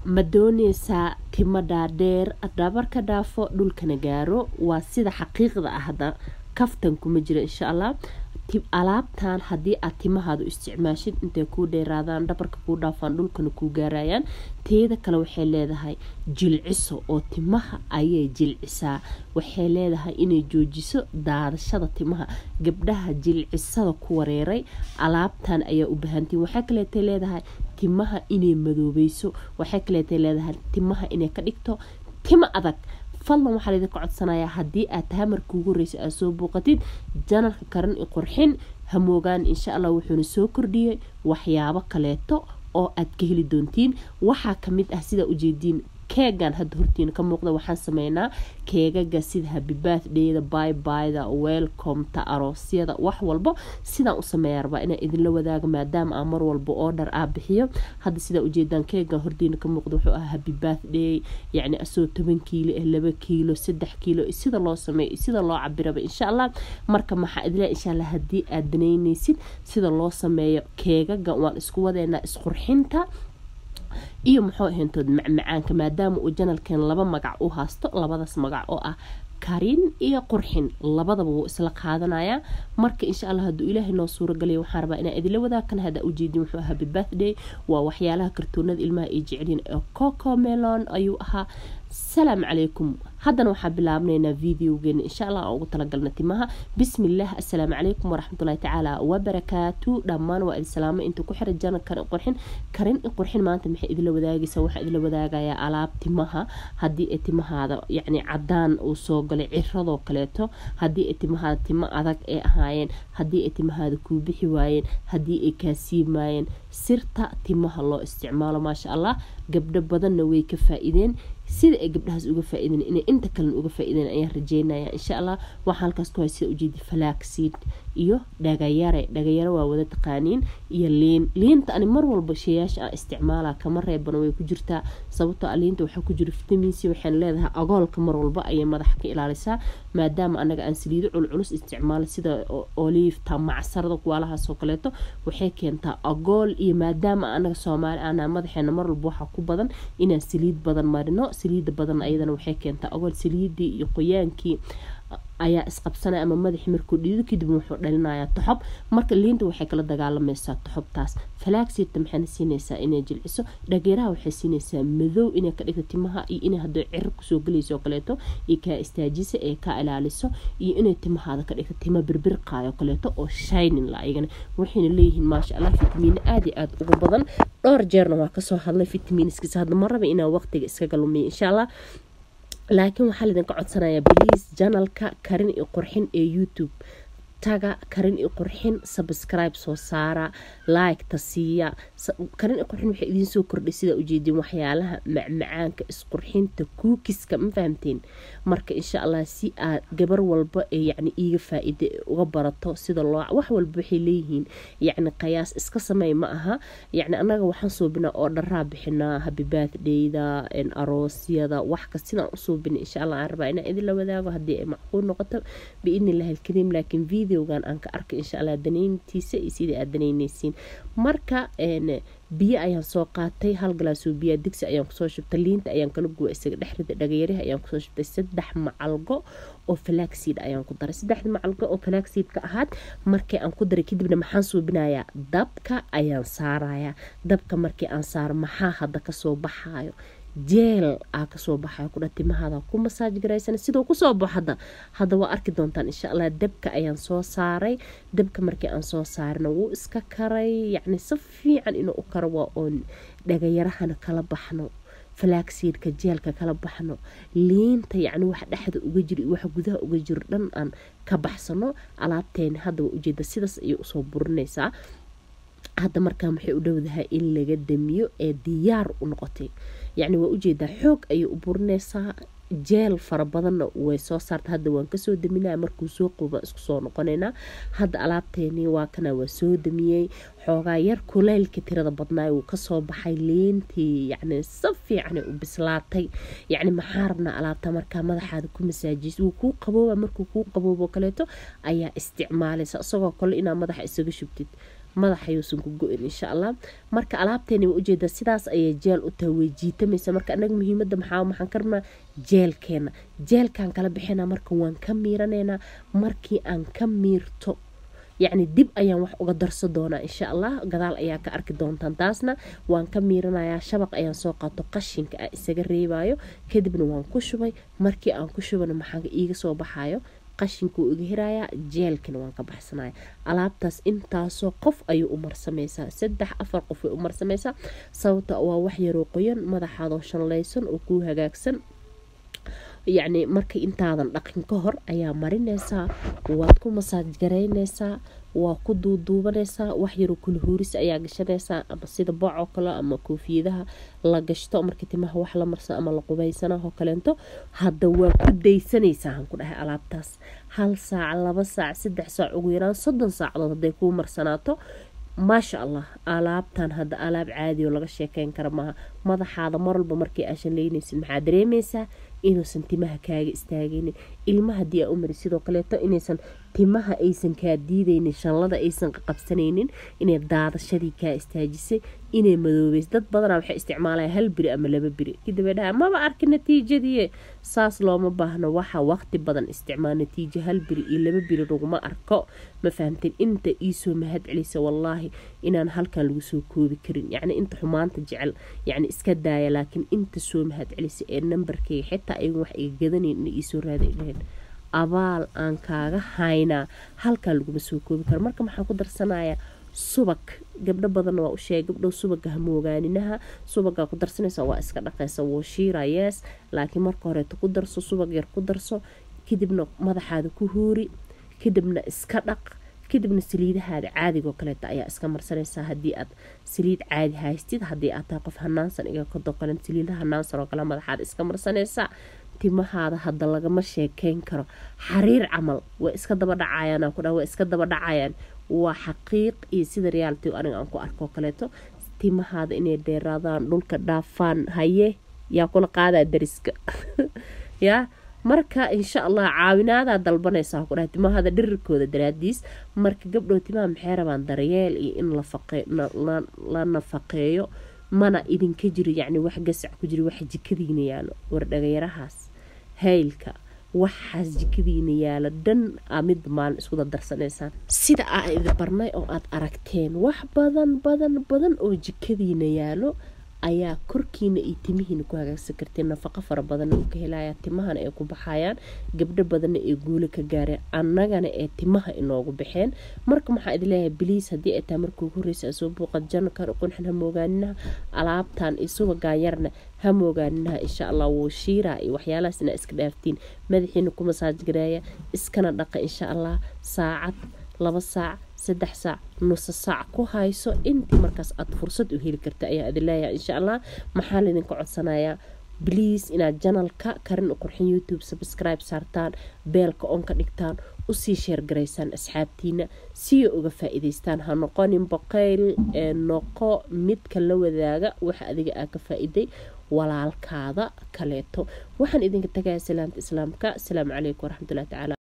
Ma dooneysaa timo dhaadheer, dhabarka dhaafo, dhulkana gaaro? Waa sida xaqiiqda ah, hadda kaftan kuma jiro. Insha Allah, alaabtan haddii aad timahaada u isticmaashid, intay kuu dheeraadaan, dhabarka kuu dhaafaan, dhulkana kuu gaarayaan. Teeda kale, waxay leedahay jilciso oo timaha ayay jilcisaa. Waxay leedahay inay joojiso daadashada timaha. Gabdhaha jilcisada ku wareeray, alaabtan ayaa u bahantiin. Waxay kaleetay leedahay timaha inay madoobeyso. Waxay kaleetay leedahay timaha inay ka dhigto timo adag. Fadlan, waxaa laydinka codsanayaa, haddii aad tahay markii ugu horreysay aad soo booqatid channelka Karin i Qurxin, hamoogaan. Insha Allah, wuxuuna soo kordhiyey waxyaabo kaleeto oo aad ka heli doontiin. Waxaa kamid ah, sidaa ujeediin, keegan hadda hortiina ka muuqda. Waxaan sameynaa keegaga sida happy birthdayda, bye byda, welcometa, aroosyada, wax walbo sidaan u sameeya rabaa inaan idinla wadaago, maadaama aan mar walba order aa bixiyo. Hadda sidaa ujeedaan, keegan hortiina ka muuqda wuxuu ahaa happy birthday, yacni asoo 10 kiilo eh, 2 kiilo, 3 kiilo, sida loo sameeyo, sida loo cabiraba, insha Allah. Marka maxaa idila, insha Allah, haddii aad danaynaysid sida loo sameeyo keegaga, waan isku wadeynaa isqurxinta iyo muxuu ahayntood macmacaanka, maadaama uu channelkan laba magac u haysto, labadaas magac oo ah Karin iyo Qurxin, labadaba wuu isla qaadanayaa. Marka insha Allah, hadduu Ilaahay noo suuragelaya, waxaan rabaa inaan idinla wadaagkan. Hadda ujeedin, wuxuu ahaa happy birthday. Waa waxyaalaha kartoonada ilmaha ay jecelyiin ee Cocomelon ayuu ahaa. Asalaamu calaykum. Haddana waxaan bilaabnaynaa videogeena, insha Allah, aan ugu talagalna timaha. Bismillaah. Assalaamu calaykum waraxmatullahi tacaala wabarakaatu. Dhammaan waa idin salaamay inta ku xiran channel Karin Qurxin. Karin i Qurxin maanta maxay idinla wadaagaysaa? Waxaa idinla wadaagayaa alaab timaha. Haddii ay timahaada yacni cadaan uu soo galay, ciradoo kaleeto, haddii ay timahaada timo adag ay ahaayeen, haddii ay timahaada kuu bixi waayeen, haddii ay kaa siimaayeen, sirta timaha loo isticmaalo. Maasha Allah, gabdho badanna way ka faa-iideen. Sida ay gabdhahaas uga faa-iideen, inay inta kalena uga faa-iideen ayaan rajeynaya, insha Allah. Waxaa halkaas ku hay, sida ujeedi, flaxseed iyo dhagayare. Dhagayare waa wada taqaaniin, iyo liin. Liinta ani mar walba sheeyaasha aan isticmaala kama reebana, way ku jirtaa, sababtoo ah liinta waxaa ku jira vitamin C. Waxayna leedahay agoolka mar walba ayay madaxa ka ilaalisaa, maadaama anaga aan saliido culculus isticmaalo, sida oliifta, macsarada, kuwaalahaas oo kaleeto waxay keentaa agool. Iyo maadaama anaga Soomaali ana madaxeena mar walba waxaa ku badan inaan saliid badan marino, saliida badan ayadana waxay keentaa agool. Saliidii iyo qoyaankii ayaa isqabsanaya, ama madaxii markuu dhiido kadib wuxuu dhalinayaa toxob. Marka liinta waxay kala dagaalamaysaa toxobtaas. Flaxseedta maxayna siinaysaa? Inay jilciso. Dhageeraha waxay siinaysaa madow inay ka dhigto timaha, iyo inay hadday ciro kusoo gelayso oo kaleeto iyo kaa istaajisa ee kaa ilaaliso, iyo inay timahaada ka dhigto timo birbirqaayo kaleeto oo shining la. Ayagana waxayna leeyihiin, maasha Allah, fitamiino aada iyo aada ugu badan. Dhowr jeerna waa kasoo hadlay fitamiiniskiisa. Hadda ma raba inaan waqtiga iskaga lumiyo, insha Allah, laakiin waxaa laidinka codsanayaa, please, channelka Karin iyo Qurxin ee YouTube taga, Karin iyo Qurxin subscribe soo saara, like-ta siiya. Karin iyo Qurxin waxay idiin soo kordhay, sidaa ujeedin, waxyaalaha macmacaanka, isqurxinta, cookiska, ma fahamteen? Marka insha Allah, si aad gabar walba ee yacni iiga faa-iide uga barato sida loo wax walba, waxay leeyihiin yacni qayaas iska sameey ma aha. Yacni annaga waxaan suubinaa oo dharaa bixinaa happy birthdayda, aroosyada, wax kasta sidaan u suubinay, insha Allah, aan rabaa inaan idinla wadaago haddii ay macquul noqoto, biidni Illahi alkariim. Laakiin videogan aan ka arkay, insha Allah, danayntiisa iyo sidii aad danaynaysiin. Marka biyo ayaan soo qaatay, hal galaasoo biyaa digsi ayaan kusoo shubtay. Liinta ayaan kala guwa, isaga dhex riday. Dhagayaraha ayaan kusoo shubtay. 3 macalgo oo flaxseed ayaan ku daray. Saddexda macalgo oo flaxseedka ahaad markii aan ku daray kadibna, maxaan suubinayaa? Dabka ayaan saarayaa. Dabka markii aan saaro, maxaa hadda kasoo baxaayo? Gel aa kasoo baxayo kudha. Timahaada ku massage garaysana sidoo kusoo baxo hadda waa arki doontaan, insha Allah. Dabka ayaan soo saaray. Dabka markii aan soo saarna, wuu iska karay, yacni si fiican inuu u karo waa oon dhagayarahana kala baxno, flaxseedka gelka kala baxno, liinta yacni waxa dhexda uga jiro iyo waxa gudaha uga jiro dhan aan ka baxsano. Alaabteeni hadda waa ujeeda, sidaas ayay usoo burinaysaa. Hadda markaan waxay u dhowdahay in laga damiyo ee diyaar u noqotay. Yacni waa ujeedaa, xoog ayay u burinaysaa, gel fara badanna way soo saarta. Hadda waan kasoo daminaya, markuu soo quba isku soo noqonaynaa. Hadda alaabteeni waa kana, waa soo damiyey. Xoogaa yar kuleylka tirada badnaay wuu kasoo baxay. Liintii yacni si fiican u bislaatay. Yacni maxaa rabnaa? Alaabta markaa madaxaada ku masaajis, wuu kuu qabooba. Markuu kuu qaboobo kaleeto ayaa isticmaalaysa, isagoo kale inaa madaxa isaga shubtid. Madaxa yuusan ku go-in insha Allah. Marka alaabteeni waa ujeedaa, sidaas ayay jeel u tahay, way jiitamaysa. Marka anaga muhiimada maxaan ka rabnaa? Jeelkeena, jeelkaan kala bixinaa. Marka waan ka miiranaynaa. Markii aan ka miirto, yacni dib ayaan wax uga darso doonaa insha Allah, gadaal ayaa ka arki doontaan. Taasna waan ka miiranayaa. Shabaq ayaan soo qaato, qashinka ah isaga reebayo, kadibna waan ku shubay. Markii aan ku shubana, maxaa iiga soo baxayo? Qashinkuu iga hirayaa, jeelkina waan ka baxsanaya. Alaabtaas intaasoo qof ayuu u marsamaysaa, 3-4 qof way u marsamaysaa, sababta waa wax yaroo qoyan, madaxaadoo shanlaysan oo kuu hagaagsan. Yacni marka intaadan dhaqin ka hor ayaa marinaysaa, waad ku masaaj garaynaysaa, waa ku duuduubanaysaa, wax yaroo kulhuuris ayaa gashanaysaa, ama sida boc oo kale ama koofiyadaha la gashto marka timaha wax la marsa ama la qubaysanaho kaleento. Hadda waa ku daysanaysaa, han ku dhahay. Alaabtaas 1 saac, 2 saac, 3 saac, ugu yaraan 30 saacadood hadday kuu marsanaato, maasha Allah. Alaabtan hadda alaab caadi oo laga sheekeyn kara maaha. Madaxaada mar walba markii aa shanleynaysid, maxaa dareemaysaa? Inuusan timaha kaaga istaagaynin. Ilmaha haddii aa u mari sidoo kaleeto, inaysan timaha aysan kaa diidaynin, shanlada aysan qabsanaynin, inay daadashadii kaa istaajisay, inay madoobeys. Dad badanaa waxay isticmaalayaan 1 beri ama 2 beri, kadib ay dhahaan maba arkin natiijadii. Saas looma baahno. Waxa waqti badan isticmaal, natiijo 1 beri iyo 2 beri laguma arko. Ma fahamteen? Inta iisoo mahad celisa, wallaahi inaan halkan lagu soo koobi karin. Yacni inta xumaanta jecel, yacni iska daaya, laakiin inta soo mahad celisa ee nambarkayga xitaa ayagun wax iga gadanayn ina iisoo raaday dhaheen, abaal aan kaaga haynaa halkan laguma soo koobi karo. Marka maxaan ku darsanayaa? Subag. Gabdho badanna waa u sheegay, gabdhow, subaga hamoogaaninaa. Subagaa ku darsanaysa, waa iska dhaqaysa, wuu shiira, yes, laakiin marka horeeto ku darso subag yar, ku darso, kadibna madaxaada ku huuri, kadibna iska dhaq, kadibna saliidahaada caadigoo kaleeta ayaa iska marsanaysaa haddii aad saliid caadi haystid. Haddii aad tahay qof hanaansan iga kodoo kale, saliidaha hanaansan oo kale madaxaada iska marsanaysaa. Timahaada hadda lagama sheekeyn karo, xariir camal way iska daba dhacayaan, ku dha, way iska daba dhacayaan. Waa xaqiiq iyo sida reality aniga aan ku arkoo kaleeto, timahaada inay dheeraadaan, dhulka dhaafaan. Haye, yaa kula qaadaa dariska yaa? Marka insha Allah caawinaadaa dalbanaysaa, ku dhahay, timahaada dhirirkooda daraadiis. Marka gabdhow, timaha maxay rabaan? Daryeel iyo in la nafaqeeyo. Mana idinka jiro, yacni wax gasac ku jiro, wax jikadiina yaalo, war dhagayarahaas haylka, waxaas jikadiina yaalo dhan aa mid maalin isku dardarsanaysaan. Sida aa idin barnay oo aad aragteen, wax badan badan badan oo jikadiina yaalo ayaa korkiina iyo timihiina ku hagaagsan karteen. Nafaqo fara badanna uu ka helaya, timahana ay ku baxayaan, gabdho badanna ay guulo ka gaareen, annagana ee timaha inoogu baxeen. Marka maxaa idin leeyahay? Please, haddii ay tahay markii ugu horreysa soo buuqad channelka qunxan, ha moogaaninaha alaabtan iyo subagaan yarna, ha moogaaninaha insha Allah. Wuu shiiraa iyo waxyaalahaas inaa iska dhaaftiin. Madaxiina ku masaaj gareeya, iskana dhaqa insha Allah. Saacad, 2 saac, 3 saac, nusa saac ku hayso, intii markaas aad fursad u heli karta ayaa idin leeyahay insha Allah. Maxaa laydinka codsanayaa? Please, inaad channelka Karin u Qurxin YouTube subscribe saartaan, bellka on ka dhigtaan, usii share garaysaan asxaabtiina si uga faa-iideystaan. Ha noqonin boqeyl, ee noqo midka la wadaaga waxa adiga aa ka faa-iiday walaalkaada kaleeto. Waxaan idinka tagayaa salaanta islaamka. Asalaamu calaykum waraxmatullahi tacaala.